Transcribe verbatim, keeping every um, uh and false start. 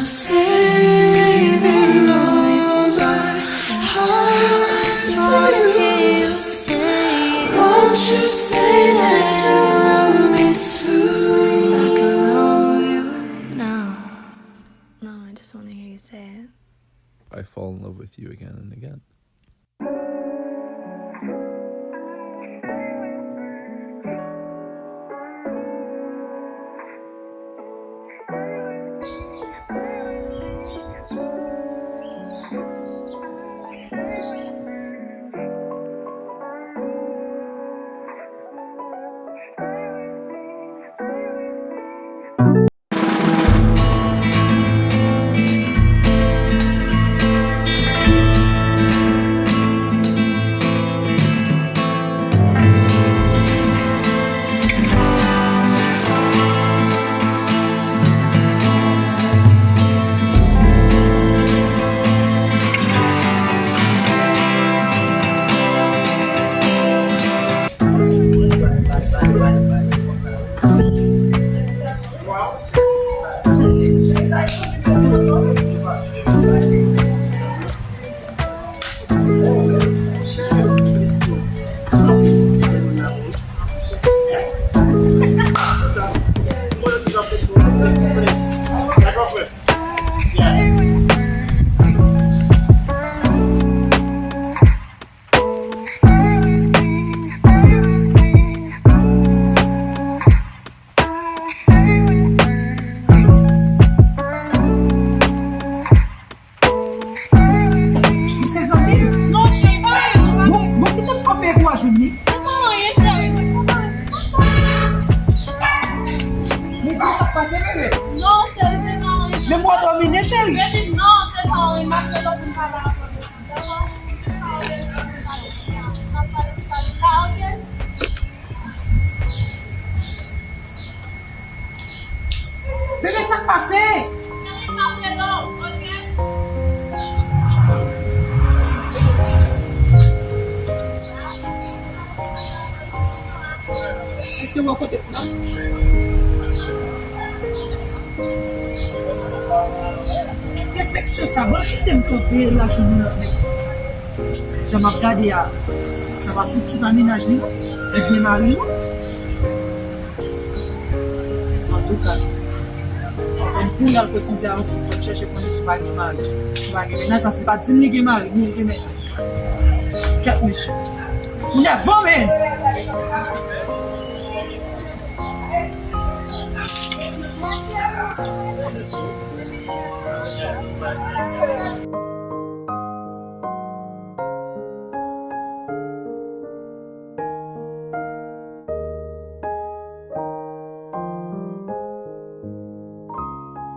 Saving all my hearts for you. Won't you say that you love me too? No. No, I just want to hear you say it. I fall in love with you again and again. Li se zanmi l? Non, cheri, pa anyen, non, pa. Bon, bon, kite m kanpe pou w jwenn li. Se pa anyen, cheri, se pa anyen. Men di m sa k pase, bebe. Non, cheri, se pa anyen. Men m wè w domine, cheri. Baby, non, se pa anyen. M ap fè lòt moun pale avè w. Bebe, sa k pase? Mesye, wè kote m nan. Refleksyon sa, bon, kite m kanpe la, jwenn yon lòt nèg. Jan m ap gade a, sa pa fouti pa mennaj li, non. Li gen mari, non. Antouka, anvan m kouri al kotize a yon fi, fò m chèche konnen si pa gen mari, si pa gen mennaj, paske li pa di m li gen mari, ni li gen mennaj. Kèt, mesye. Ou nèvan, men!